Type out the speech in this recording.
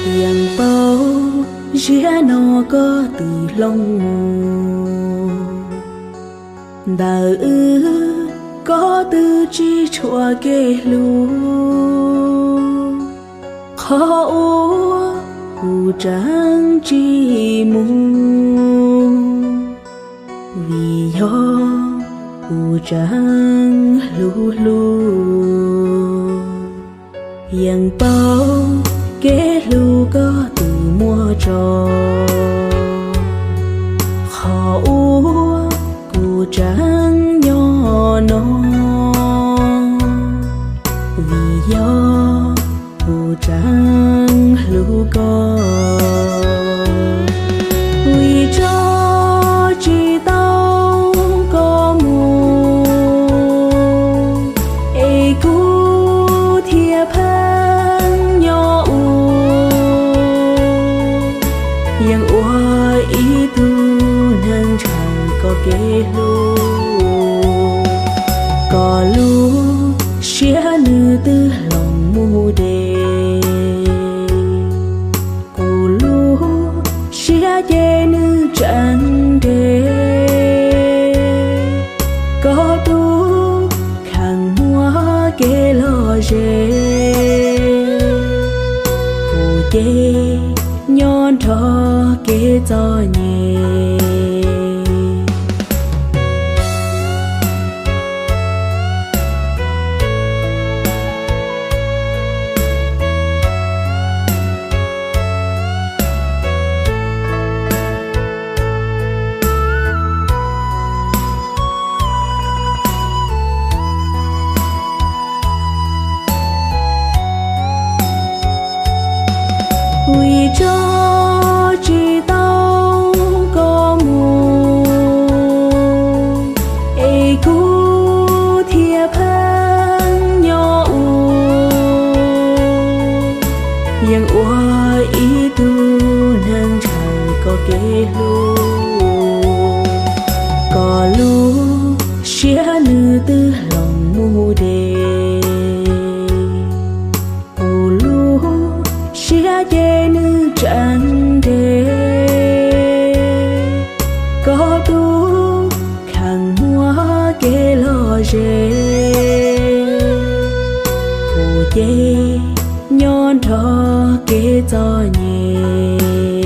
Yeej paub ziag no koj twb hloov mus, ntawm wb koj twb tsis tshua kev hlub. Qhov uas kuv tseem tsis mus, vim yog kuv tseem hlub hlub. Yeej paub kev hlub koj twb muaj tso, qhov uas kuv tseem nyob no, vim yog kuv tseem hlub koj. Vim tso tsis tau koj mus, es kuv thiaj pheej nyob ua, yeej ua ib tug neeg ntshaw koj kev hlub. Koj lub siab nws twb hloov mus deb, kuv lub siab ces nws tseem nres. Koj twb kheev muaj kev lom zem, kuv ces nyob nrog kev txom nyem. Vim tso tsis tau koj mus, es kuv thiaj pheej nyob ua, yeej ua ib tug neeg ntshaw koj kev hlub. Koj lub siab nws twb hloov mus deb, kuv lub siab ces nws tseem nres. Koj twb kheev muaj kev lom zem, kuv ces nyob nrog kev txom nyem.